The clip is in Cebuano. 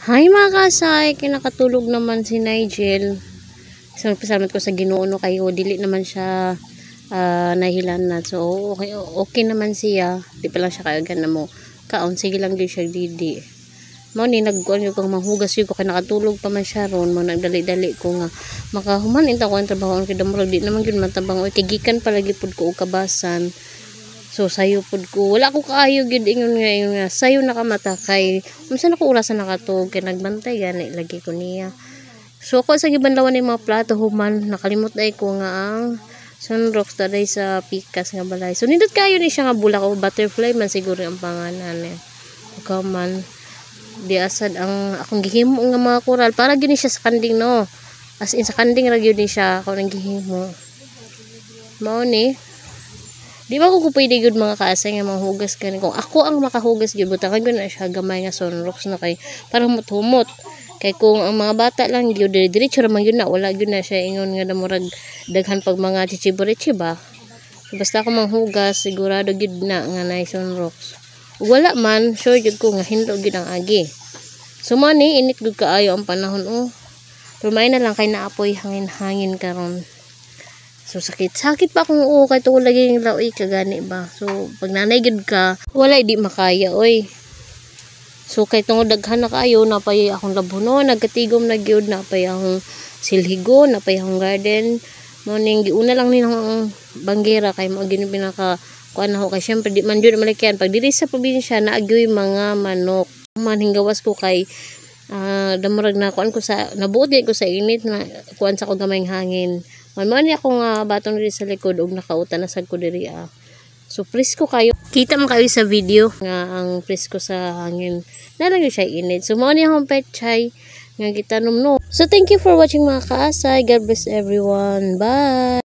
Hi, mga kaasay, kinakatulog naman si Nigel. So pasalamat ko sa Ginoo no kayo dili naman siya nahilanat. So okay okay naman siya. Di pa lang siya kaayo na mo kaon, sige lang gyud siya didi. Mao ni nagkuan gyud ko, manghugas gyud ko kay nakatulog pa man siya ron mo. Nagdali-dali ko nga makahuman inta ko ang trabaho kay damurag di naman gyud matabang oy, kay gikan pa lagi pud ko og kabasan. So sayo pud ko, wala ko kaayo gyud ingon nga sayo nakamata kay unsa na ko orasan nakatug kay nagbantay gani lagi ko niya. So ako sa gibanlawan ni mga plato human nakalimot ay ko nga ang Sunrocks taday sa pikas nga balay. So nindot kayo ni siya nga bulak o butterfly man siguro ang pangalan niya. Man di asad ang akong gihimo nga mga koral para gyud ni siya sa kanding no. As in sa kanding ra gyud ni siya ako nang gihimo. Mao ni di ba ko pwede gyud, mga kaasay, nga manghugas kani? Kung ako ang makahugas gyud, butangan gyud na siya gamay nga Sunrocks no kay para humot-humot. Kay kung ang mga bata lang gyud, diretso ra man gyud na, wala gyud na siya ingon nga murag daghan pag mga chichiburichi ba. So, basta ako manghugas, sigurado gyud na nga naay Sunrocks. Ug wala man, sure gyud ko nga hinlo gyud ang agi. So mao ni init gyud kaayo ang panahon oh. Pero may na lang kay naapoy hangin-hangin karon. So sakit sakit pa akong uo kay tungod lagi yung laoy kagani ba. So pag nanay gyud ka, wala di makaya oy. So kay tungod daghan na kaayo, napay akong labhuno, nagkatigom na gyud, napay akong silhigo, napay akong garden. Mao ning giuna lang ni ang banggera kay mao gyud pinaka kuan nako kay syempre di man jud malikyan pag diri sa probinsya naa gyud mga manok. Man hinggawas ko kay damurag na kuan ko sa nabuot ko sa init na kuan sa ko gamayng hangin. Man mao ni ako nga batong diri sa likod og nakautan na sad ko diri ah. So presko kayo. Kita man kayo sa video nga ang presko sa hangin. Na lang yun siya init. So mao ni akong pechay nga gitanom no. So thank you for watching, mga kaasay. God bless everyone. Bye.